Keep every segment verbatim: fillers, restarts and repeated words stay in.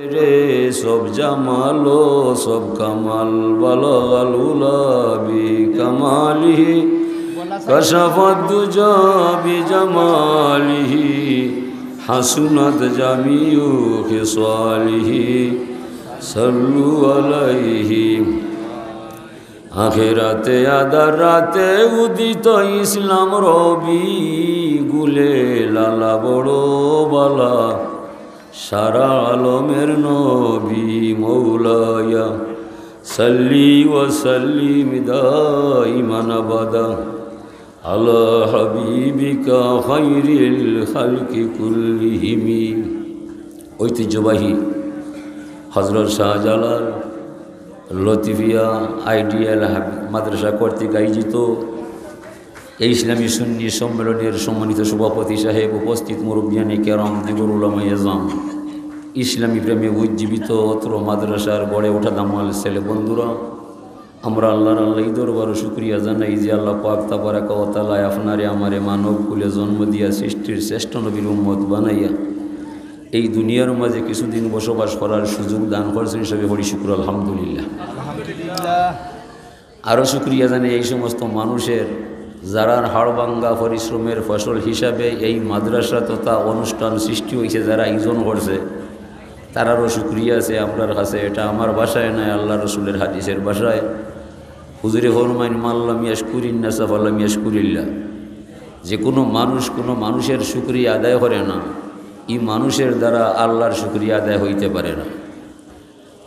রে সব জামাল ও সব কামাল, বালাগাল উলা বিকামালিহি, কাশাফাদ দুজা বিজামালিহি, হাসুনাত জামিউ খিসালিহি, সাল্লু আলাইহি। আখেরাতে আদার রাতে উদিত ইসলাম রবি, গুলে লালা বড় বালা, সারা আলমের নবী। মৌলায়া সাল্লি ওয়া সাল্লিম দাইমান আবাদা আলা হাবিবিকা খাইরিল খালকি কুল্লিহিমি। ঐতিহ্যবাহী হযরত শাহজালাল লতিফিয়া আইডিয়াল হাব-, মাদ্রাসা কর্তৃক আয়োজিত এই ইসলামী সুন্নি সম্মেলনের সম্মানিত সভাপতি সাহেব, উপস্থিত মুরব্বিয়ানে কেরাম, দিগর উলামায়ে এজাম, ইসলামী প্রেমে উজ্জীবিত অত্র মাদ্রাসার গড়ে ওঠা দামাল ছেলে বন্ধুরা, আমরা আল্লাহর আল্লাহ এই দরবারও শুকরিয়া জানাই যে আল্লাহ পাক তাবারাকা ওয়া তাআলায় আপনারে আমারে মানব কুলে জন্ম দিয়া সৃষ্টির শ্রেষ্ঠ নবীর উম্মত বানাইয়া এই দুনিয়ার মাঝে কিছুদিন বসবাস করার সুযোগ দান করছেন। সবে পড়ি শুকর আলহামদুলিল্লাহ। আরও শুকরিয়া জানাই এই সমস্ত মানুষের, যারার হাড়ভাঙ্গা পরিশ্রমের ফসল হিসাবে এই মাদ্রাসা তথা অনুষ্ঠান সৃষ্টি হইছে, যারা আয়োজন করছে, তারারও শুকরিয়া আছে আমরার কাছে। এটা আমার ভাষায় নয়, আল্লাহ রসুলের হাদিসের ভাষায়। হুজুরে ফরমাইন, "মাল্লাম ইয়াশকুরিন নাসা ফাল্লাম ইয়াশকুরিল্লাহ।" যে কোনো মানুষ কোনো মানুষের শুকরিয়া আদায় করে না, এই মানুষের দ্বারা আল্লাহর শুকরিয়া আদায় হইতে পারে না।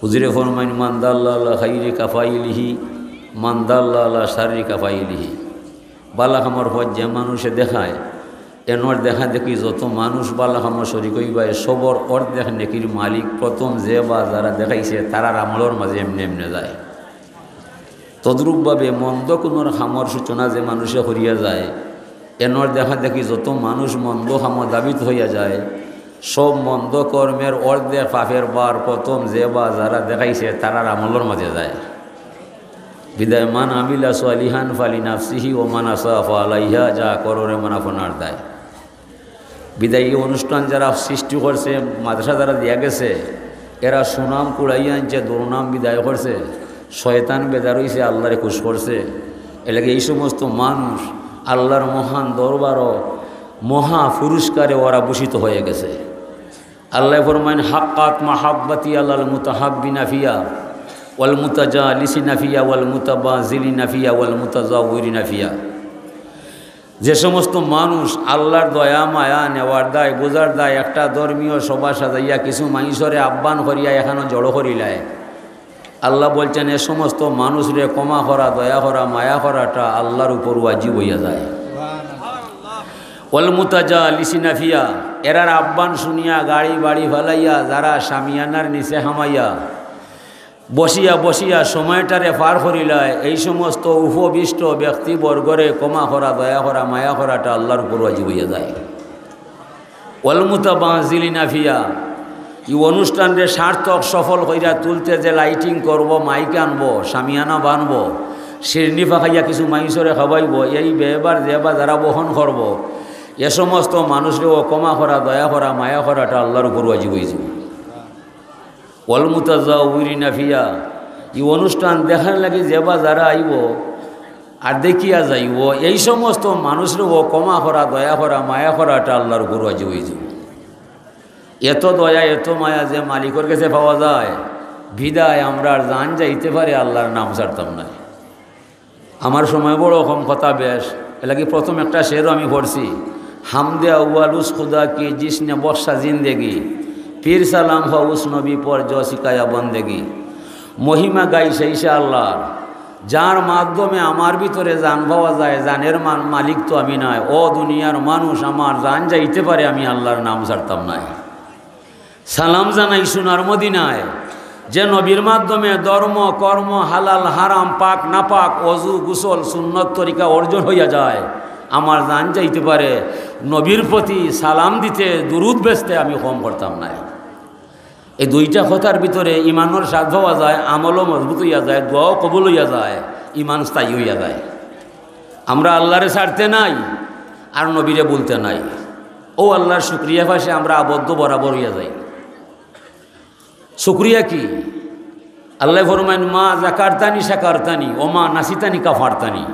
হুজুরে ফরমাইন, "মান দাল্লা আলা খাইরি কাফাইলিহি, মান দাল্লা আলা শাররি কাফাইলিহি।" বালা কামর পথ যে মানুষে দেখায়, এনর দেখা দেখি যত মানুষ বালা কামো শরিক হইবায়, সবর অর্ধেক নেকির মালিক প্রথম যে বা যারা দেখাইছে, তারার আমলর মাঝে এমনে এমনে যায়। তদ্রূপভাবে মন্দ কুনর কামর সূচনা যে মানুষে করিয়া যায়, এনর দেখা দেখি যত মানুষ মন্দ কামো ধাবিত হইয়া যায়, সব মন্দ কর্মের অর্ধেক পাপের ভার প্রথম যে বা যারা দেখাইছে, তারার আমলর মাঝে যায়। বিদায় মান আমিলা সালিহান ফালি নাফসিহি ওয়া মান আসা ফালাইহা, যা কররে মন আপনার দায়। বিদায় এই অনুষ্ঠান যারা সৃষ্টি করছে, মাদ্রাসা যারা দিয়া গেছে, এরা সুনাম কুড়াইয়া আনছে, দুর্নাম বিদায় করছে, শয়তান বেজার হইছে, আল্লাহরে খুশ করছে। এর লাগি এই সমস্ত মানুষ আল্লাহর মহান দরবারও মহা পুরস্কারে ওরা ভূষিত হয়ে গেছে। আল্লাহ ফরমাইন, "হাক্কাত মাহাব্বাতি আলাল মুতাহাব্বিনা ফিয়া ওয়াল মুতাজালিসিনা ফিয়া ওয়াল মুতাবাজিলিনা ফিয়া ওয়াল মুতাজাউরিনা ফিয়া।" যে সমস্ত মানুষ আল্লাহর দয়া মায়া নেওয়ার দায়, বুঝার দায়, একটা ধর্মীয় সভা সাজাইয়া কিছু মানুষরে আহ্বান করিয়া এখানো জড়ো করিলায়, আল্লাহ বলছেন, এ সমস্ত মানুষরে ক্ষমা করা, দয়া করা, মায়া করাটা আল্লাহর উপর ওয়াজিব হইয়া যায়। ওয়াল মুতাজালিসিনা ফিয়া, এরার আহ্বান শুনিয়া গাড়ি বাড়ি ফালাইয়া যারা শামিয়ানার নিচে হামাইয়া বসিয়া বসিয়া সময়টারে পার করিলায়, এই সমস্ত উপবিষ্ট ব্যক্তিবর্গরে ক্ষমা করা, দয়া করা, মায়া করাটা আল্লাহর উপর ওয়াজিব হইয়া যায়। ওয়াল মুতাবাজিলিনা ফিয়া, এই অনুষ্ঠানরে সার্থক সফল কইরা তুলতে যে লাইটিং করব, মাইক আনবো, শামিয়ানা বানবো, শিরনি ফাঁকাইয়া কিছু মানুষরে খাওয়াইবো, এই ব্যয়ভার যে বা যারা বহন করব, এ সমস্ত মানুষরেও ক্ষমা করা, দয়া করা, মায়া করাটা আল্লাহর উপর ওয়াজিব হইছে। ওয়াল মুতাজাউরিনা ফিয়া, এই অনুষ্ঠান দেখার লাগি যে বা যারা আইবো আর দেখিয়া যাইবো, এই সমস্ত মানুষরেও ক্ষমা করা, দয়া করা, মায়া করাটা আল্লাহর উপর ওয়াজিব হইছে। এত দয়া, এত মায়া যে মালিকর গেছে পাওয়া যায়, বিদায় আমরার জান যাইতে পারে, আল্লাহর নাম ছাড়তাম না। আমার সময় বড় কম, কথা বেশ, এর লাগি প্রথম একটা শেরও আমি পড়ছি, "হামদে আউয়াল উস খুদা কি জিসনে বখশা জিন্দেগি, ফির সালাম হো উস নবী পর জো সিখায়া বন্দেগি।" মহিমা গাই সেই সে আল্লাহর, যার মাধ্যমে আমার ভিতরে জান পাওয়া যায়, জানের মান-, মালিক তো আমি নয়। ও দুনিয়ার মানুষ, আমার জান যাইতে পারে, আমি আল্লাহর নাম ছাড়তাম না। সালাম জানাই সোনার মদিনায়, যে নবীর মাধ্যমে ধর্ম, কর্ম, হালাল, হারাম, পাক, নাপাক, অজু, গোসল, সুন্নত তরিকা অর্জন হইয়া যায়। আমার জান যাইতে পারে, নবীর প্রতি সালাম দিতে, দুরুদ বেচতে আমি কম করতাম না। এই দুইটা কথার ভিতরে ইমানর স্বাদ পাওয়া যায়, আমলও মজবুত হইয়া যায়, দোয়াও কবুল হইয়া যায়, ইমান স্থায়ী হইয়া যায়। আমরা আল্লাহরে ছাড়তে নাই, আর নবীরে ভুলতে নাই। ও আল্লাহর শুকরিয়া পাশে আমরা আবদ্ধ বরাবর হইয়া যাই। শুকরিয়া কি? আল্লায় ফরমাইন, "মা যাকারতানি শাকারতানি, ওমা নাসিতানি কাফারতানি।"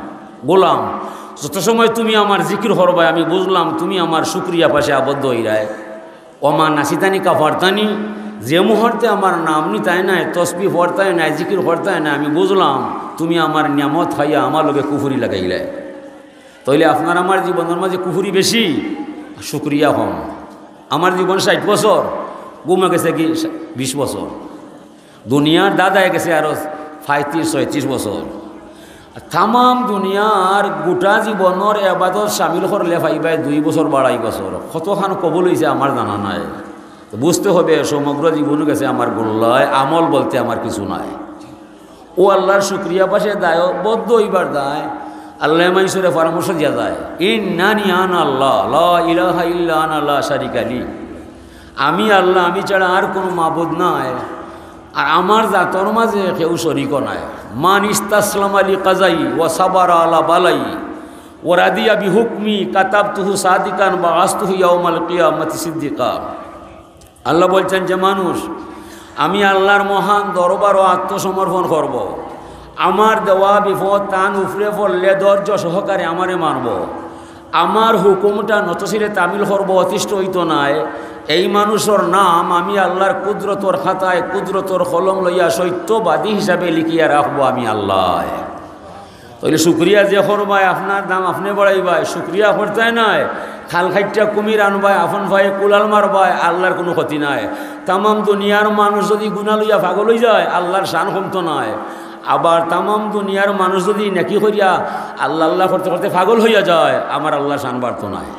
গোলাম, যত সময় তুমি আমার জিকির করবায়, আমি বুঝলাম তুমি আমার শুকরিয়া পাশে আবদ্ধ অইরায়। "ওমা নাসিতানি কাফারতানি", যে মুহূর্তে আমার নাম নিতায় নায়, তসবি পড়তায় নায়, জিকির করতায় নায়, আমি বুঝলাম তুমি আমার নিয়ামত খাইয়া আমার লগে কুফুরি লাগাইলায়। তাইলে আপনার আমার জীবনর মাঝে কুফুরি বেশি, শুকরিয়া কম। আমার জীবন ষাইট বছর, ঘুমে গেছে কি বিশ বছর, দুনিয়ার দাদায় গেছে আরো পঁয়ত্রিশ ছয়ত্রিশ বছর। আর তামাম দুনিয়ার গোটা জীবনর এবাদত শামিল করলে পাইবায় দুই বছর বা আড়াই বছর। কতখান কবুল অইছে আমার জানা নাই। তো বুঝতে হবে, সমগ্র জীবন গেছে আমার গোল্লায়, আমল বলতে আমার কিছু নাই। ও আল্লাহর শুকরিয়া পাশে দায়বদ্ধ অইবার দায় আল্লায় মানষরে পরামর্শ দিয়া যায়, "ইন্নানি আনা আল্লাহ, লা ইলাহা ইল্লা আনা লা শারিকা লি।" আমি আল্লাহ, আমি ছাড়া আর কোনো মাবুদ নাই, আর আমার জাতর মাঝে কেউ শরিক নাই। "মান ইস্তাসলামা লি কাজাই ওয়া সাবারা আলা বালাই ওয়া রাদিয়া বিহুকমি কাতাবতুহু সাদিকান বা আস্তুহু ইয়াউমাল কিয়ামাতি সিদ্দিকা।" আল্লাহ বলছেন, যে মানুষ আমি আল্লাহর মহান দরবারও আত্মসমর্পণ করব, আমার দেওয়া বিপদ তান উপরে পড়লে ধৈর্য সহকারে আমারে মানব, আমার হুকুমটা নতশিরে তামিল করব, অতিষ্ঠ অইতো নায়, এই মানুষর নাম আমি আল্লাহর কুদরতর খাতায় কুদরতর কলম লইয়া সত্যবাদী হিসাবে লিখিয়া রাখবো আমি আল্লাহ। তাইলে শুকরিয়া যে করবায়, আপনার দাম আপনে বাড়াইবায়, শুকরিয়া করতায় নায়, খাল খাইট্টা কুমির আনবায়, আপন পায়ে কুলাল মারবায়, আল্লাহর কোনো ক্ষতি নাই। তামাম দুনিয়ার মানুষ যদি গুনা লইয়া পাগল অই যায়, আল্লাহর শান কমতো নায়। আবার তামাম দুনিয়ার মানুষ যদি নেকি করিয়া আল্লাহ আল্লাহ করতে করতে পাগল অইয়া যায়, আমার আল্লাহর শান বাড়তো নায়।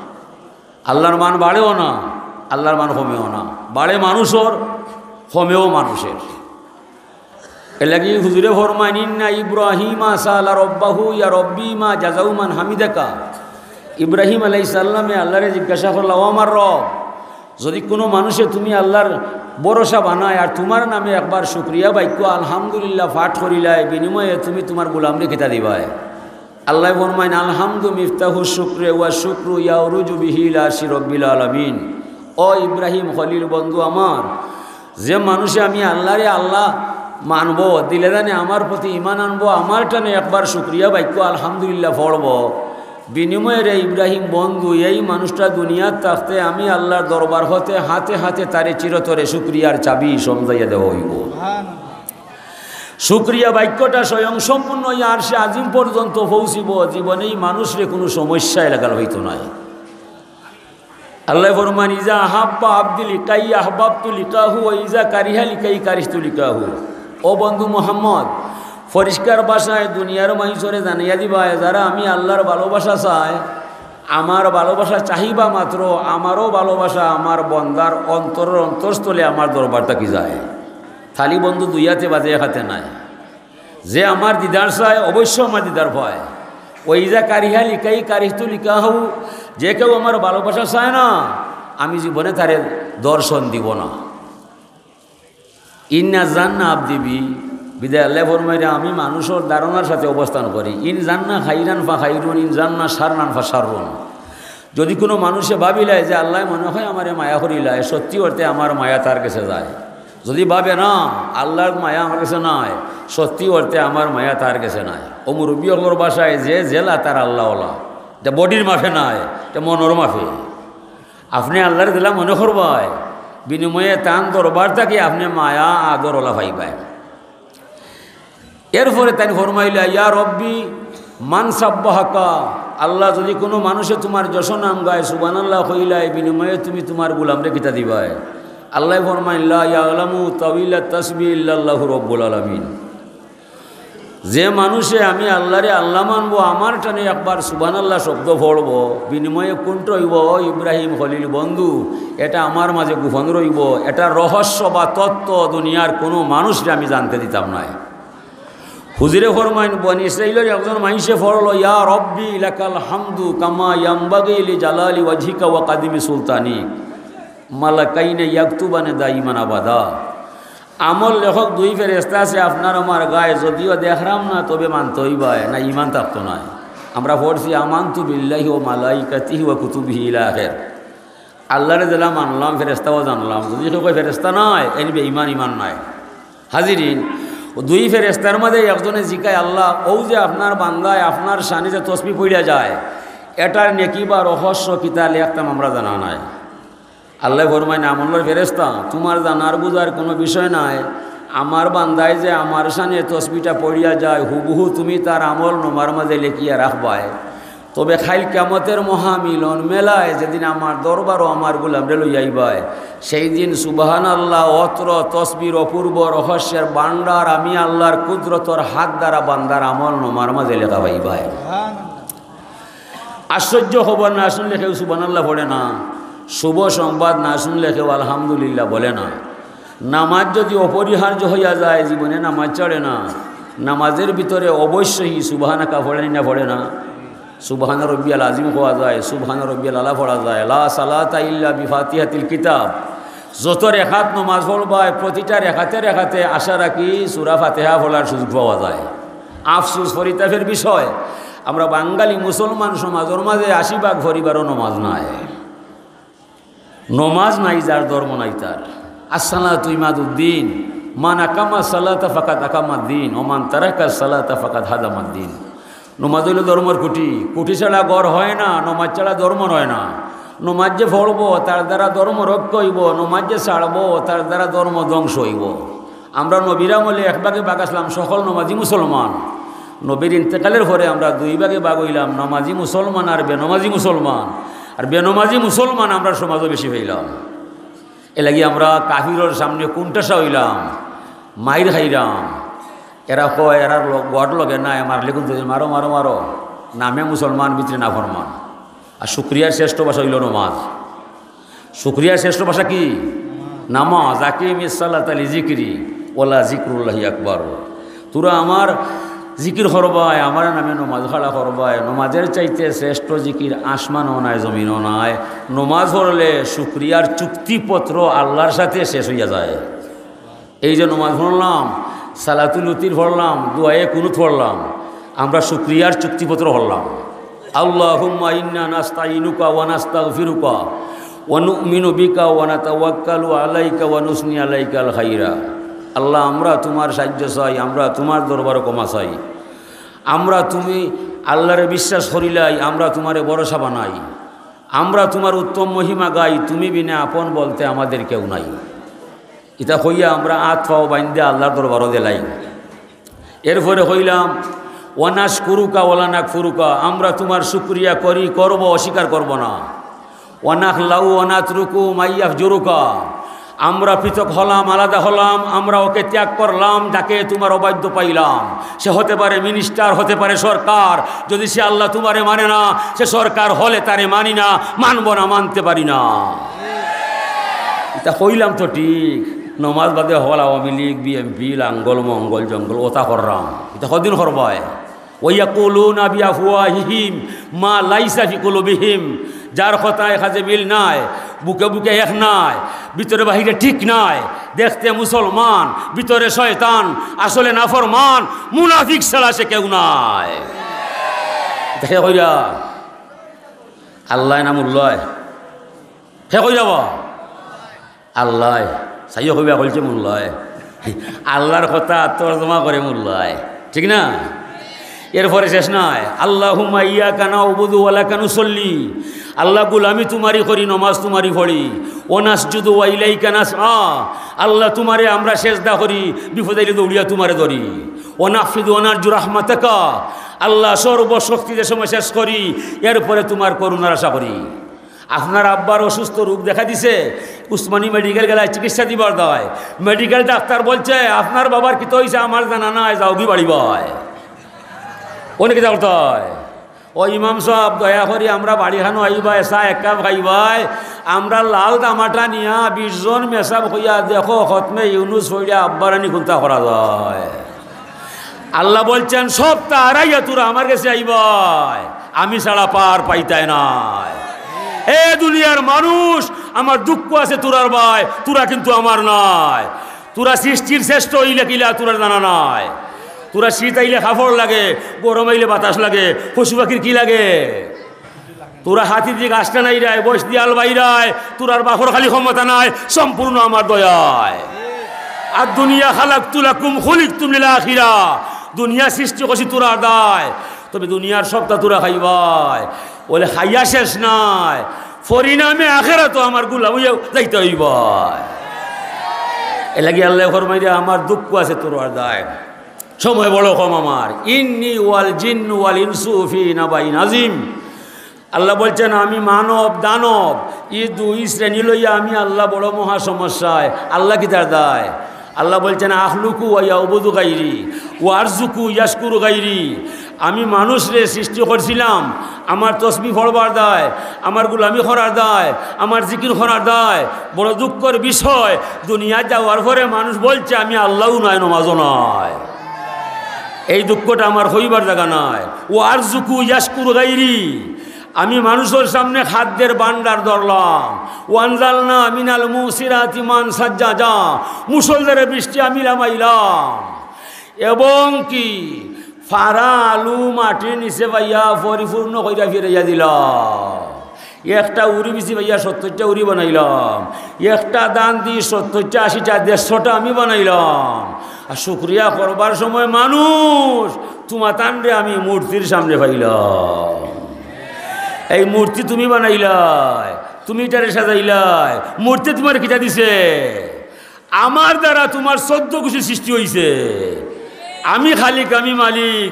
আল্লাহর মান বাড়েও না, আল্লাহর মান কমেও না, বাড়ে মানুষর, কমেও মানুষের। এর লাগি হুজুরে ফরমাইন, "ইন্না ইব্রাহিমা সাআলা রব্বাহু ইয়া রব্বি মা জাযাউ মান হামিদাকা।" ইব্রাহিম আলাইহিস সালামে আল্লাহরে জিজ্ঞাসা করলা, "ও আমার রব, যদি কোনো মানুষে তুমি আল্লাহর ভরসা বানায় আর তোমার নামে একবার শুকরিয়া বাক্য আলহামদুলিল্লাহ পাঠ করিলায়, বিনিময়ে তুমি তোমার গোলামরে কিতা দিবায়?" আল্লায় ফরমাইন, "আলহামদু মিফতাহু শুকরে ওয়া শুকরু ইয়াউরুজু বিহি ইলা আরশি রব্বিল আলামিন।" ও ইব্রাহিম খলিল বন্ধু আমার, যে মানুষে আমি আল্লাহরে আল্লাহ মানবো, দিলে জানে আমার প্রতি ঈমান আনবো, আমার টানে একবার শুকরিয়া বাক্য আলহামদুলিল্লাহ পড়বো, বিনিময়ে রে ইব্রাহিম বন্ধু, এই মানুষটা দুনিয়াত থাকতে আমি আল্লাহর দরবার হতে হাতে হাতে তারে চিরতরে শুকরিয়ার চাবি সমজাইয়া দেওয়া অইবো। শুকরিয়া বাক্যটা স্বয়ংসম্পূর্ণ অইয়া আরশে আজিম পর্যন্ত পৌঁছিবো, জীবনে এই মানুষরে কোনো সমস্যায় লাগাল অইতো নায়। আল্লায় ফরমাইন, "ইজা আহাব্বা আবদি লিকাই আহবাবতু লিকাহু ওয়া ইজা কারিহা লিকাই কারিহতু লিকাহু।" ও বন্ধু মোহাম্মদ, পরিষ্কার ভাষায় দুনিয়ার মানষরে জানাইয়া দিবায়, যারা আমি আল্লাহর ভালোবাসা চায়, আমার ভালোবাসা চাহিবা মাত্র, আমারও ভালোবাসা আমার বন্দার অন্তরর অন্তরস্থলে আমার দরবার থাকি যায়। খালি বন্ধু দুই আতে বাজে, এক আতে নায়। যে আমার দিদার চায়, অবশ্য আমার দিদার পায়। ওয়া ইজা কারিহা লিকাই কারিহতু লিকাহু, যে কেউ আমার ভালোবাসা চায় না, আমি জীবনে তারে দর্শন দিব না। ইন্না জান্না আবদি বি, বিদায় আল্লায় ফরমাইরা, আমি মানুষর ধারণার সাথে অবস্থান করি। ইন জান্না খাইরান ফা খাইরুন, ইন জান্না শাররান ফা শাররুন। যদি কোনো মানুষে ভাবিলায় যে আল্লায় মনে হয় আমারে মায়া করিলায়, সত্যি অর্থে আমার মায়া তার গেছে যায়। যদি ভাবে না, আল্লাহর মায়া আমার গেছে নাই, সত্যি অর্থে আমার মায়া তার গেছে নাই। ও মুরব্বী অকলর ভাষায়, যে যেলা তার আল্লাহ ওলা, এটা বডির মাফে নাই, এটা মনর মাফে। আপনে আল্লাহরে যেলা মনে করবায়, বিনিময়ে তান দরবার থাকি আপনে মায়া আদর ওলা পাইবায়। এরপরে তাইন ফরমাইলা, "ইয়া রব্বি মান সাব্বাহাকা।" আল্লাহ, যদি কোনো মানুষে তোমার যশ নাম গায়, সুবহানাল্লাহ কইলায়, বিনিময়ে তুমি তোমার গোলামরে কিতা দিবায়? আল্লায় ফরমাইন, "লা ইয়ালামু তাউইলা তাসবি ইল্লাল্লাহু রব্বুল আলামিন।" যে মানুষে আমি আল্লাহরে আল্লাহ মানবো, আমার টানে একবার সুবহানাল্লাহ শব্দ পড়বো, বিনিময়ে কুণ্ঠ অইবো, "ও ইব্রাহিম খলিল বন্ধু, এটা আমার মাঝে গোপন রইবো, এটা রহস্য বা তত্ত্ব দুনিয়ার কোনো মানুষরে আমি জানতে দিতাম নায়।" হুজুরে ফরমাইন, বনি ইসরাইলর একজন মানষে পড়লো, "ইয়া রব্বি লাকাল হামদু কামা ইয়ামবাগি লি জালালি ওয়াজহিকা ওয়া কাদিমি সুলতানি, মালাকাইনে ইয়াকতুবানে দাইমান আবাদা।" আমল লেখক দুই ফেরেশতা আছে আপনার আমার গায়ে, যদিও দেখরাম না, তবে মানতে অইবায়, না ইমান থাকতো নায়। আমরা পড়ছি, "আমানতু বিল্লাহি ওয়া মালাইকাতিহি ওয়া কুতুবিহি ইলা আখির।" আল্লারে যেলা মানলাম, ফেরেস্তাও জানলাম, যদি কেউ কয় ফেরেস্তা নায়, এন বেঈমান, ইমান নাই। হাজিরিন, দুই ফেরেস্তার মাঝে একজনে জিকায়, "আল্লাহ, অউ যে আপনার বান্দায় আপনার শানে যে তসবি পড়িয়া যায়, এটার নেকি বা রহস্য কিতা লেখতাম আমরা জানা নাই।" আল্লায় ফরমাইন, "আমলর ফেরেস্তা, তুমার জানার বুঝার কুনু বিষয় নাই। আমার বান্দায় যে আমার শানে তসবিটা পড়িয়া যায়, হুবহু তুমি তার আমল নমার মাঝে লেখিয়া রাখবায়। তবে কাইল কিয়ামতর মহামিলন মেলায় যেদিন আমার দরবারো আমার গুলামরে লইয়া আইবায়, সেই দিন সুবহানাল্লাহ অত্র তসবির অপূর্ব রহস্যর ভান্ডার আমি আল্লার কুদরতর হাত দ্বারা বান্দার আমল নমার মাঝে লেখা পাইবায়।" আশ্চর্য খবর না শুনলে কেউ সুবহানাল্লাহ পড়ে না, শুভ সংবাদ না শুনলে কেউ আলহামদুলিল্লাহ বলে না। নামাজ যদি অপরিহার্য হইয়া যায়, জীবনে নামাজ ছাড়ে না। নামাজের ভিতরে অবশ্যই সুবহানাকা পড়ে না, পড়ে না? সুবহানা রব্বিয়াল আজিম কওয়া যায়, সুবহানা রব্বিয়াল আলা পড়া যায়, লা সালাতা ইল্লা বিফাতিহাতিল কিতাব। যত রেকাত নামাজ পড়বায়, প্রতিটা রেকাতে রেকাতে আশা রাখি সূরা ফাতিহা পড়ার সুযোগ পাওয়া যায়। আফসোস, পরিতাপের বিষয়, আমরা বাঙালি মুসলমান সমাজর মাঝে আশি ভাগ পরিবারও নামাজ নাই। নামাজ নাই যার, ধর্ম নাই তার। আসসালাতু ইমাদুদ্দিন, মান আকামা সালাতা ফাকাদ আকামাদ্দিন, ওয়া মান তারাকা সালাতা ফাকাদ হাদামাদ্দিন। নামাজ অইলো ধর্মর খুঁটি, খুঁটি ছাড়া ঘর হয় না, নামাজ ছাড়া ধর্ম হয় না। নামাজ যে পড়বো, তার দ্বারা ধর্ম রক্ষা অইবো, নামাজ যে ছাড়বো, তার দ্বারা ধর্ম ধ্বংস অইবো। আমরা নবীর আমলে এক ভাগে ভাগ আছলাম সকল নমাজি মুসলমান। নবীর ইন্তেকালের পরে আমরা দুই ভাগে ভাগ অইলাম, নমাজি মুসলমান আর বেনমাজি মুসলমান। আর বেনমাজি মুসলমান আমরা সমাজো বেশি পাইলাম। এরলাগি আমরা কাফিরর সামনে কুনঠাসা অইলাম, মাইর খাইলাম। এরা কয়, এরার ল-, গট লগে নাই, মারলে কুনতো মারো, মারো, মারো। নামে মুসলমান, ভিতরে নাফরমান। আর শুকরিয়ার শ্রেষ্ঠ ভাষা অইলো নমাজ। শুকরিয়ার শ্রেষ্ঠ ভাষা কি? নামাজ। আকিমিস সালাতা লিজিকরি ওয়ালা জিকরুল্লাহি আকবার। তোরা আমার জিকির করবায়, আমার নামে নমাজ খাড়া করবায়। নমাজের চাইতে শ্রেষ্ঠ জিকির আসমানও নাই, জমিনও নাই। নমাজ পড়লে শুকরিয়ার চুক্তিপত্র আল্লার সাথে শেষ অইয়া যায়। এই যে নমাজ পড়লাম, সালাতুল উতির পড়লাম, দোয়ায়ে কুনুত পড়লাম, আমরা শুকরিয়ার চুক্তিপত্র করলাম। আল্লাহুম্মা ইন্না নাস্তাইনুকা ওয়া নাস্তাগফিরুকা ওয়া নু'মিনু বিকা ওয়া নাতাওয়াক্কালু আলাইকা ওয়া নুসনি আলাইকাল খাইরা। আল্লাহ, আমরা তুমার সাহায্য চাই, আমরা তুমার দরবারো ক্ষমা চাই। আমরা তুমি আল্লারে বিশ্বাস করিলাই, আমরা তুমারে ভরসা বানাই, আমরা তুমার উত্তম মহিমা গাই, তুমি বিনে আপন বলতে আমাদের কেউ নাই। ইতা কইয়া আমরা আত পাও বাইন্ধা আল্লার দরবারো দিলাই। এরপরে কইলাম, "ওয়া নাশকুরুকা ওয়া লা নাকফুরুকা", আমরা তুমার শুকরিয়া করি, করব, অস্বীকার করব না। "ওয়া নাখলাউ ওয়া নাতরুকু মা ইয়াফজুরুকা", আমরা পৃথক হলাম, আলাদা হলাম, আমরা ওকে ত্যাগ করলাম, যাকে তুমার অবাধ্য পাইলাম। সে হতে পারে মিনিস্টার, হতে পারে সরকার, যদি সে আল্লাহ তুমারে মানে না, সে সরকার হলে তারে মানি না, মানব না, মানতে পারি না। ইতা কইলাম তো ঠিক, নমাজ বাদে হকল আওয়ামী লীগ, বিএনপি, লাঙ্গল, মঙ্গল, জঙ্গল, ওতা কররাম। ইতা কদিন করবায়? ওয়া ইয়াকুলুনা বিআফওয়াহিহিম মা লাইসা ফি কুলুবিহিম। যার কথায় কাজে মিল নাই, বুকে বুকে এক নাই, ভিতরে বাহিরে ঠিক নাই, দেখতে মুসলমান, ভিতরে শয়তান, আসলে নাফরমান, মুনাফিক ছাড়া সে কেউ নাই। দেখে কইরা, আল্লায় না মুল্লায়? হে কই যাব? আল্লায়। চাইও কইবা কইছে মুল্লায়। আল্লার কথা তর্জমা করে মুল্লায়। ঠিক না? এরপরে শেষ নাই। "আল্লাহুম্মা ইয়াকা না'বুদু ওয়া লাকা নুসাল্লি।" আল্লাহ, গুলামি তুমারই করি, নমাজ তুমারই পড়ি। "ওয়া নাসজুদু ওয়া ইলাইকা নাসআ।" আল্লাহ, তুমারে আমরা সেজদা করি, বিপদ আইলে দৌড়িয়া তুমারে ধরি। "ওয়া নাহফিদু ওয়া নারজু রাহমাতাকা।" আল্লাহ, সর্বশক্তি যে সময় শেষ করি, এরপরে তুমার করুণার আশা করি। আপনার আব্বার অসুস্থ রোগ দেখা দিছে, উসমানী মেডিকেল গেলায় চিকিৎসা দিবার দায়। মেডিকেল ডাক্তার বলছে, "আপনার বাবার কিতা অইছে আমার জানা নাই, যাওগি বাড়ি বায়।" অনেকে যাওয়ার দায়। "ও ইমাম সাব, দয়া করি আমরা বাড়ি খানো আইবায়, চা এক কাপ খাইবায়, আমরা লাল তামাটা নিয়া বিশ জন মেসাব কইয়া দেখো, খতমে ইউনুস পড়িয়া আব্বারানি কুন্তা করা যায়।" আল্লাহ বলছেন, "সবতা হারাইয়া তোরা আমার গেছে আইবায়, আমি ছাড়া পার পাইতায় নায়।" এ দুনিয়ার মানুষ, আমার দুঃখ আছে তোরার বায়, তোরা কিন্তু আমার নায়। তোরা সৃষ্টির শ্রেষ্ঠ অইলে কিলা তোরার জানা নাই। তোরা শীত আইলে কাপড় লাগে, গরম আইলে বাতাস লাগে, পশু পাখির কি লাগে? তোরা হাতি দি গাছটা নাই রায়, বস দিয়াল বাইরায়, তোরার বাপর খালি ক্ষমতা নাই, সম্পূর্ণ আমার দয়ায়। আর দুনিয়া খালাকতু লাকুম খুলিকতুম লিল আখিরা, দুনিয়া সৃষ্টি করছি তোরার দায়, তবে দুনিয়ার সবটা তোরা খাইবায়। বলে খাইয়া শেষ নাই, পরিণামে আখেরাতো আমার গুলাম অইয়া যাইতে অইবায়। এর লাগি আল্লায় ফরমাইরা, আমার দুঃখ আছে তোরার দায়, সময় বড় কম আমার। ইন্নি ওয়াল জিন্নু ওয়াল ইনসু ফি নাবাইন আজিম। আল্লাহ বলছেন, আমি মানব দানব, ই দুই শ্রেণী লইয়া আমি আল্লাহ বড় মহা সমস্যায়। আল্লাহ কিতার দায়? আল্লাহ বলছেন, আখলুকু ওয়া ইয়াবুদু গাইরি, ওয়া আরজুকু ইয়াশকুরু গাইরি। আমি মানুষরে সৃষ্টি করছিলাম আমার তসবি পড়বার দায়, আমার গুলামি করার দায়, আমার জিকির করার দায়। বড় দুঃখর বিষয়, দুনিয়া যাওয়ার পরে মানুষ বলছে, আমি আল্লাহও নাই, নমাজও নাই। এই দুঃখটা আমার হইবার জায়গা নাই। ওয়া আরজুকু ইয়াশকুরু গাইরি, আমি মানুষের সামনে খাদ্যের ভান্ডার ধরলাম। ওয়ানজালনা মিনাল মুসিরাতি মান সাজ্জাজা, মুষলধারে বৃষ্টি আমি লামাইলাম। এবং কি, ফাড়া আলু মাটির নিচে পাইয়া পরিপূর্ণ কইরা ফিরাইয়া দিলাম। একটা উরি বিচি পাইয়া সত্তরটা উরি বানাইলাম, একটা ধান দি সত্তরটা, আশিটা, দেড়শোটা আমি বানাইলাম। আর শুকরিয়া করবার সময় মানুষ তুমাতানরে আমি মূর্তির সামনে পাইলাম। এই মূর্তি তুমি বানাইলায়, তুমি ইটারে সাজাইলায়, মূর্তি তুমার কিতা দিছে? আমার দ্বারা তুমার চোদ্দ গোষ্ঠী সৃষ্টি হইছে। আমি খালিক, আমি মালিক,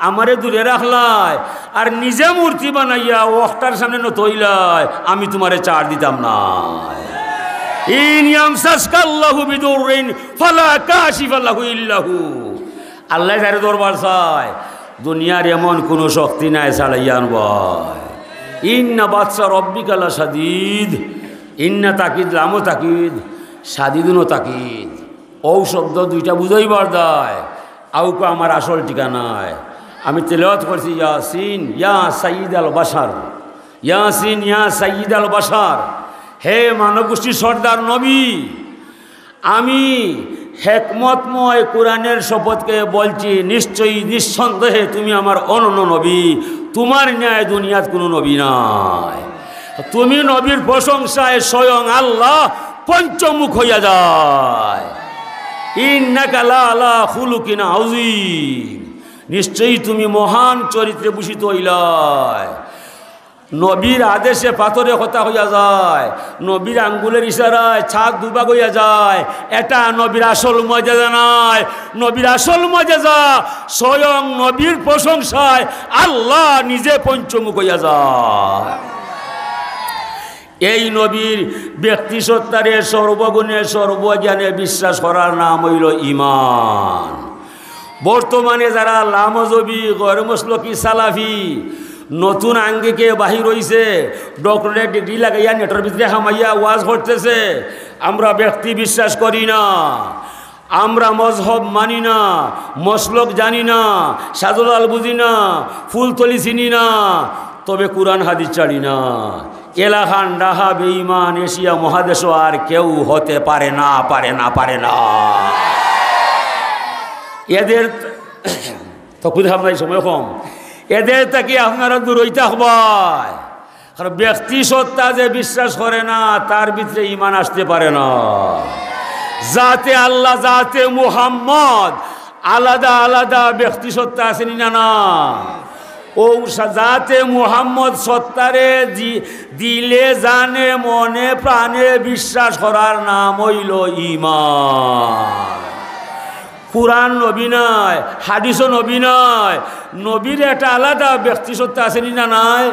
আমারে দূরে রাখলায়, আর নিজে মূর্তি বানাইয়া অখটার সামনে নত হইলায়, আমি তুমারে ছাড় দিতাম না। ইন ইয়ামসাসকাল্লাহু বিদুররিন ফালা কাশিফা লাহু ইল্লাহু। আল্লায় যারে দরবার চায়, দুনিয়ার এমন কুনু শক্তি নাই ছাড়াইয়া আনবায়। ইন্না বাতশা রব্বিকা লাশাদীদ। ইন্না তাকিদ, লামও তাকিদ, শাদীদুনও তাকিদ। অউ শব্দ দুইটা বুঝাইবার দায়, আউকা আমার আসল ঠিকানায়। আমি তেলাওয়াত করছি, ইয়াসিন ইয়া সাইয়্যিদাল বাশার, ইয়াসিন ইয়া সাইয়্যিদাল বাশার, হে মানব গোষ্ঠীর সর্দার নবী, আমি হেকমতময় কোরআনের শপথ খেয়ে বলছি, নিশ্চয়ই, নিঃসন্দেহে তুমি আমার অনন্য নবী, তুমার ন্যায় দুনিয়াত কুনু নবী নাই। তুমি নবীর প্রশংসায় স্বয়ং আল্লাহ পঞ্চমুখ হইয়া যায়। ইন্নাকা লা আলা খুলুকিন আযীম, নিশ্চয়ই তুমি মহান চরিত্রে ভূষিত হইলায়। নবীর আদেশে পাথরে কথা হইয়া যায়, নবীর আঙ্গুলের ইশারায় ছাদ দুভাগ হইয়া যায়। এটা নবীর আসল মজেজা নায়। নবীর আসল মজেজা স্বয়ং নবীর প্রশংসায় আল্লাহ নিজে পঞ্চমুখ হইয়া যায়। এই নবীর ব্যক্তিসত্তারে সর্বগুণে সর্বজ্ঞানে বিশ্বাস করার নাম হইল ঈমান। বর্তমানে যারা লামজহবি, গয়র মসলকি, সালাফি, নতুন আঙ্গিকে বাহির হইছে, ডক্টরেট ডিগ্রি লাগাইয়া নেটর ভিতরে হামাইয়া ওয়াজ করতেছে, আমরা ব্যক্তি বিশ্বাস করি না, আমরা মজহব মানি না, মসলক জানি না, শাহজালাল বুঝি না, ফুলতলি চিনি না, তবে কোরআন হাদিস ছাড়ি না। এলাখান ডাহা বেঈমান এশিয়া মহাদেশও আর কেউ হতে পারে না, পারে না, পারে না। এদের তো খুদ আপনার সময় কম, এদের থাকি আপনারা দূরই থাকবায়। কারণ ব্যক্তি সত্তা যে বিশ্বাস করে না, তার ভিতরে ঈমান আসতে পারে না। জাতে আল্লাহ, জাতে মুহাম্মদ, আলাদা আলাদা ব্যক্তি সত্তা আছে নি না? না। ও সা-, জাতে মুহাম্মদ সত্তারে জি-, দিলে জানে মনে প্রাণে বিশ্বাস করার নাম হইল ঈমান। কোরআন নবী নায়, হাদিসও নবী নায়, নবীর একটা আলাদা ব্যক্তি সত্তা আছে নি না নাই?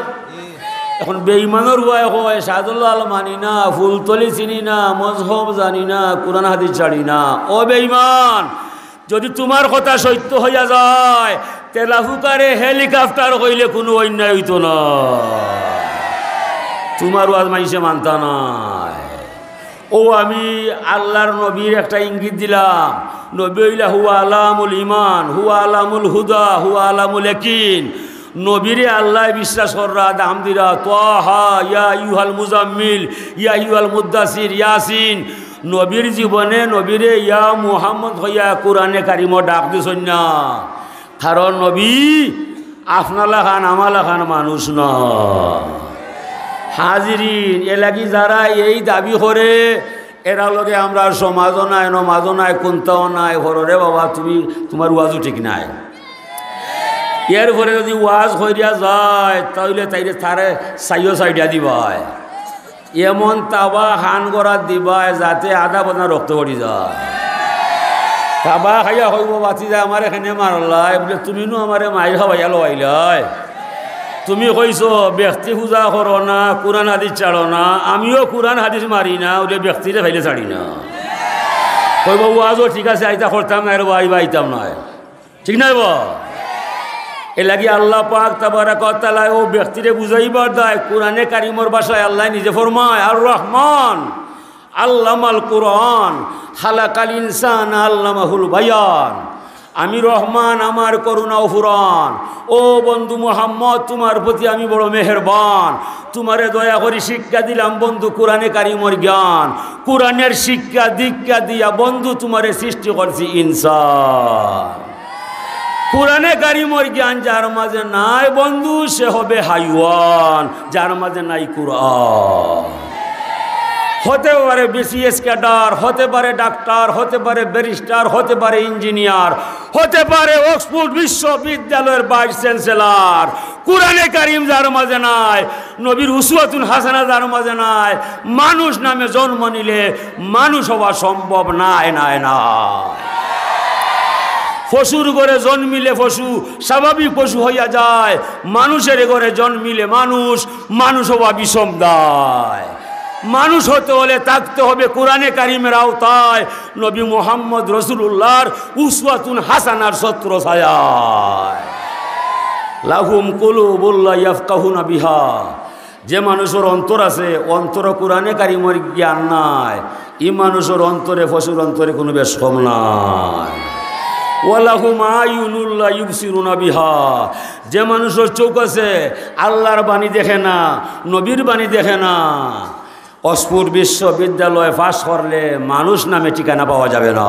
এখন বেঈমানর উয়ায় কয়, শাহজালাল মানি না, ফুলতলি চিনি না, মজহব জানি না, কোরআন হাদিস জানি না। ও বেঈমান, যদি তুমার কথা সত্য হইয়া যায়, তেলাফুকারে হেলিকপ্টার কইলে কুনু অন্যায় হইতো না। তুমার ওয়াজ মাইনষে মানতা নায়। ও আমি আল্লাহর নবীর একটা ইঙ্গিত দিলাম, নবী হইলা হুয়া আলামুল ঈমান, হুয়া আলামুল হুদা, হুয়া আলামুল ইয়াকিন। নবীরে আল্লায় বিশ্বাস কররা, দাম দিরা, তাহা, ইয়া আইয়ুহাল মুজাম্মিল, ইয়া আইয়ুহাল মুদ্দাসির, ইয়াসিন। নবীর জীবনে নবীরে ইয়া মুহাম্মদ কইয়া কোরআনে কারিমো ডাক দিছইন না। কারণ নবী আপনার লাখান, আমার লাখান মানুষ না। হাজিরিন, এর লাগি যারা এই দাবি করে, এরার লগে আমরার সমাজও নাই, নমাজও নাই, কুন্তাও নাই, হররে বাবা, তুমি, তুমার ওয়াজও ঠিক নাই। এরপরে যুদি ওয়াজ করিয়া যায়, তাইলে তাইরে তারে চাইও চাইটা দিবায়। এমন তাবা খান করাত দিবায়, যাতে আধা বদনা রক্ত পড়ি যায়। তাবা খাইয়া কইবো, "বাতিজা, আমারে কেনে মারলায়?" বুলে, "তুমি নু আমারে মাইর খাওয়াইয়া লওয়াইলায়।" তুমি কইছো, "ব্যক্তি পূজা করো না, কুরআন হাদিস ছাড়ো না।" আমিও কুরআন হাদিস মারি না, অইলে ব্যক্তিরে পাইলে ছাড়ি না। কইবো, "ওয়াজও ঠিক আছে, আইতা করতাম না, এর বা আইতাম না।" ঠিক নায় বা? এর লাগি আল্লাহ পাক তাবারাকা ওয়া তাআলা অউ ব্যক্তিরে বুঝাইবার দায়, কুরআনে কারিমর ভাষায় আল্লায় নিজে ফরমায়, "আর রহমান আল্লামাল কুরআন, খালাকাল ইনসান আল্লামাহুল বায়ান।" আমি রহমান, আমার করুণা অফুরান। ও বন্ধু মুহাম্মদ, তুমার প্রতি আমি বড় মেহেরবান। তুমারে দয়া করি শিক্ষা দিলাম বন্ধু কুরআনে কারিমর জ্ঞান। কুরআনের শিক্ষা দীক্ষা দিয়া বন্ধু তুমারে সৃষ্টি করছি ইনসান। কুরআনে কারিমর জ্ঞান যার মাঝে নাই বন্ধু, সে হবে হাইওয়ান, যার মাঝে নাই কুরআন। হতে পারে বিসিএস ক্যাডার, হতে পারে ডাক্তার, হতে পারে ব্যারিস্টার, হতে পারে ইঞ্জিনিয়ার, হতে পারে অক্সফোর্ড বিশ্ববিদ্যালয়ের ভাইস চ্যান্সেলর। কুরআনে কারিম যার মাঝে নাই, নবীর উসওয়াতুন হাসানা যার মাঝে নাই, মানুষ নামে জন্ম নিলে মানুষ হওয়া সম্ভব নায়, নায়, নায়। পশুর ঘরে জন্মিলে পশু স্বাভাবিক পশু হইয়া যায়, মানুষের ঘরে জন্মিলে মানুষ, মানুষ হওয়া বিষম দায়। মানুষ হতে হলে থাকতে হবে কুরআনে কারিমের আওতায়, নবী মুহাম্মদ রাসূলুল্লাহর উসওয়াতুন হাসানার ছত্র ছায়ায়। লাহুম কুলুবুল লা ইয়াফকাহুনা বিহা, যে মানুষর অন্তর আছে, অন্তরো কুরআনে কারিমর জ্ঞান নাই, ই মানুষর অন্তরে, পশুর অন্তরে কুনু বেশকম নাই। ওয়ালাহুম আয়ুনুল লা ইউবসিরুনা বিহা, যে মানুষর চউখ আছে, আল্লাহর বাণী দেখে না, নবীর বাণী দেখে না, অক্সফোর্ড বিশ্ববিদ্যালয় পাশ করলে মানুষ নামে ঠিকানা পাওয়া যাবে না।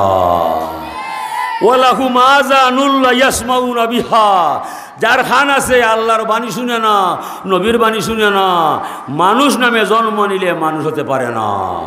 ওয়ালাহুম আযানুল লা ইয়াসমাউনা বিহা, যার কান আছে আল্লাহর বাণী শুনে না, নবীর বাণী শুনে না, মানুষ নামে জন্ম নিলে মানুষ হতে পারে না।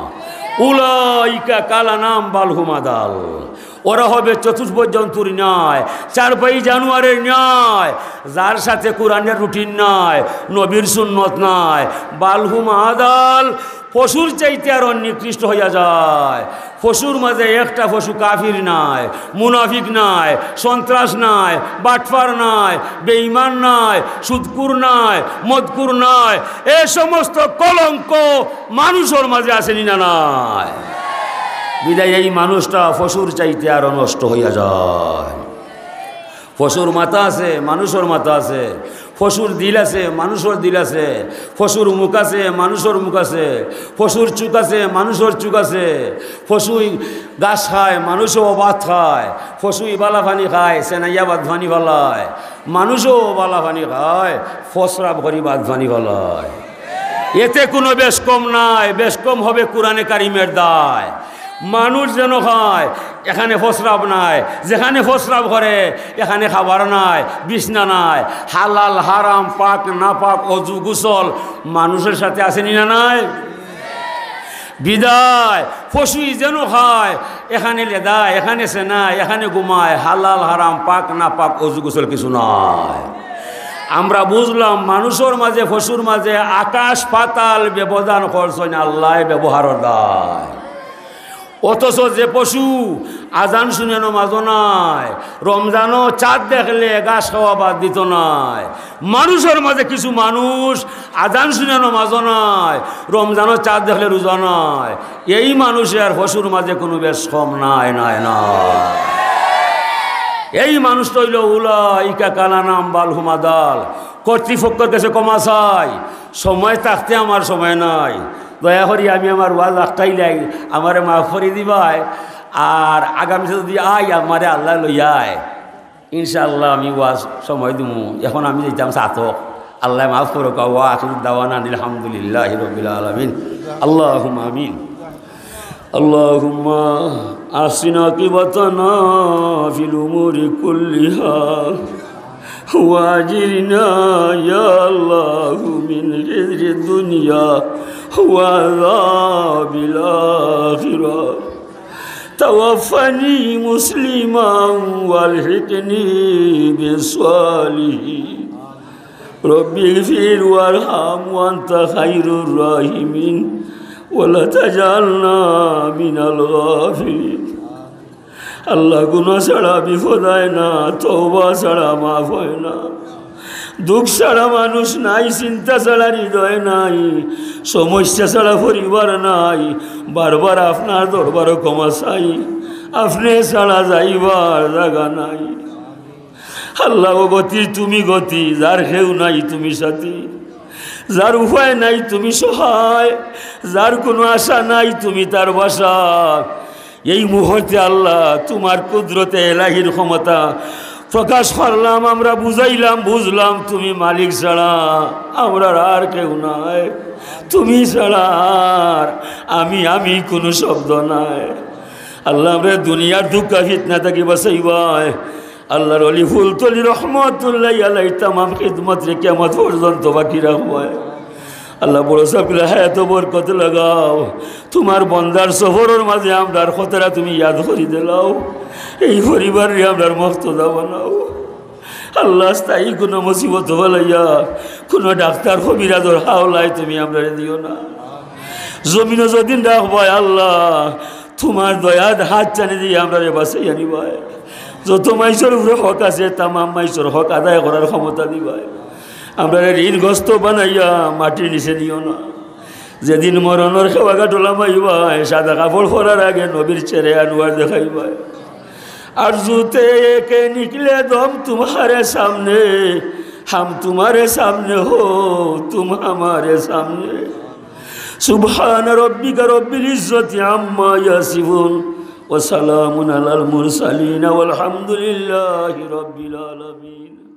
উলাইকা কাল আনআম বাল হুম আদাল, ওরা হবে চতুষ্পদ জন্তুর ন্যায়, চারপাই জানোয়ারের ন্যায়, যার সাথে কুরআনের রুটিন নাই, নবীর সুন্নত নাই, বাল হুম আদাল, পশুর চাইতে আরো নিকৃষ্ট হইয়া যায়। পশুর মাঝে একটা পশু কাফির নাই, মুনাফিক নাই, সন্ত্রাস নাই, বাটপার নাই, বেঈমান নাই, সুদখুর নাই, মদখুর নাই, এ সমস্ত কলঙ্ক মানুষর মাঝে আছে নি না নাই? বিধায় এই মানুষটা পশুর চাইতে আরো নষ্ট হইয়া যায়। পশুর মাথা আছে, মানুষর মাথা আছে, পশুর দিল আছে, মানুষর দিল আছে, পশুর মুখ আছে, মানুষর মুখ আছে, পশুর চউখ আছে, মানুষর চউখ আছে, পশু ঘাস খায়, মানুষও ভাত খায়, পশু বালা পানি খায়, সেনাইয়া বাদ পানি ফালায়, মানুষও বালা পানি খায়, প্রস্রাব করি বাদ পানি ফালায়। এতে কুনু বেশকম নাই, বেশকম হবে কুরআনে কারিমের দায়। মানুষ যেন খায়, এখানে প্রস্রাব নাই, যেখানে প্রস্রাব করে, এখানে খাবার নাই, বিছনা নাই, হালাল হারাম, পাক নাপাক, অজু গোসল মানুষর সাথে আছে নি না নাই? বিধায় পশুই যেন খায়, এখানে লেদায়, এখানে সেনায়, এখানে ঘুমায়, হালাল হারাম, পাক নাপাক, অজু গোসল কিছু নাই। আমরা বুঝলাম মানুষর মাঝে, পশুর মাঝে আকাশ পাতাল ব্যবধান করছইন আল্লায় ব্যবহারর দায়। অথচ যে পশু আজান শুনে নমাজও নাই, রমজানও চাঁদ দেখলে ঘাস খাওয়া বাদ দিত নায়, মানুষর মাঝে কিছু মানুষ আজান শুনে নমাজও নাই, রমজানও চাঁদ দেখলে রোজা নাই, এই মানুষের আর পশুর মাঝে কুনু বেশকম নাই, নাই, নাই। এই মানুষটা অইলো উলাইকা কাল আনআম বাল হুম আদাল। কর্তৃপক্ষর কাছে ক্ষমা চাই, সময় থাকতে আমার সময় নাই। দয়া করি আমি আমার ওয়াজ আটকাইলাই, আমারে মাফ করি দিবায়। আর আগামীতে যুদি আই, আমারে আল্লায় লইয়া আয়। ইনশাআল্লাহ আমি ওয়াজ সময় দিমু। এখন আমি যাইতাম ছাতক। আল্লায় মাফ করউক্কা। ওয়া আখিরু দাওয়ানা আনিল হামদুলিল্লাহি রাব্বিল আলামিন। আল্লাহুম্মা আমিন। আল্লাহুম্মা আহসিন আকিবাতানা ফিল উমুরি কুল্লিহা। وأجرنا يا الله من خزي الدنيا وعذاب الآخرة. توفني مسلما وألحقني بالصالحين. رب اغفر وارحم وأنت خير الراحمين ولا تجعلنا من الغافلين. আল্লাহ, গুনা ছাড়া বিপদ হয় না, তওবা ছাড়া মাফ হয় না, দুঃখ ছাড়া মানুষ নাই, চিন্তা ছাড়া হৃদয় নাই, সমস্যা ছাড়া পরিবার নাই। বারবার আপনার দরবারো ক্ষমা চাই, আপনে ছাড়া যাইবার জাগা নাই। আল্লাহ, ও গতি তুমি গতি, যার কেউ নাই তুমি সাথী, যার উপায় নাই তুমি সহায়, যার কোনো আশা নাই তুমি তার বাসা। এই মুহূর্তে আল্লাহ, তোমার কুদরতে এলাহির ক্ষমতা প্রকাশ করলাম, আমরা বুঝাইলাম, বুঝলাম, তুমি মালিক ছাড়া আমরার আর কেউ নাই, তুমি ছাড়া আর আমি, আমি কোনো শব্দ নাই। আল্লাহ, আমরা দুনিয়ার দুঃখ ফিতনা থাকি বাঁচাইবায়। আল্লাহর ওলি ফুলতলি রহমতুল্লাহি আলাইহি তামাম খিদমতরে কিয়ামত পর্যন্ত বাকি রাখবায়। আল্লাহ, বড় সাবরে হায়াতো বরকত লাগাও। তোমার বন্দার সফরর মাঝে আমরার কথাটা তুমি ইয়াদ করি দিলাও। এই পরিবাররে আমরার মুক্তদা বানাও। আল্লাহ, স্থায়ী কোনো মুসিবত ফালাইয়া, কোনো ডাক্তার কবিরাজর হাওলায় তুমি আমরারে দিও না। জমিনো যদিন রাখবায় আল্লাহ, তোমার দয়াত হাত টানি দিয়া আমরারে বাঁচাইয়া নিবায়। যত মাইনষর উপরে হক আছে, তামাম মাইনষর হক আদায় করার ক্ষমতা দিবায়। আমরারে ঋণগ্রস্ত বানাইয়া মাটির নিচে নিও না। যেদিন মরণর খেওয়া ঘাটো লামাইবায়, সাদা কাপড় পরার আগে নবীর চেহারা আনোয়ার দেখাইবায়। آرزو تھے کہ نکلے دم تمہارے سامنے، ہم تمہارے سامنے ہو، تم ہمارے سامنے۔ سبحان ربك رب العزة عما يصفون، وسلام على المرسلين، والحمد لله رب العالمين۔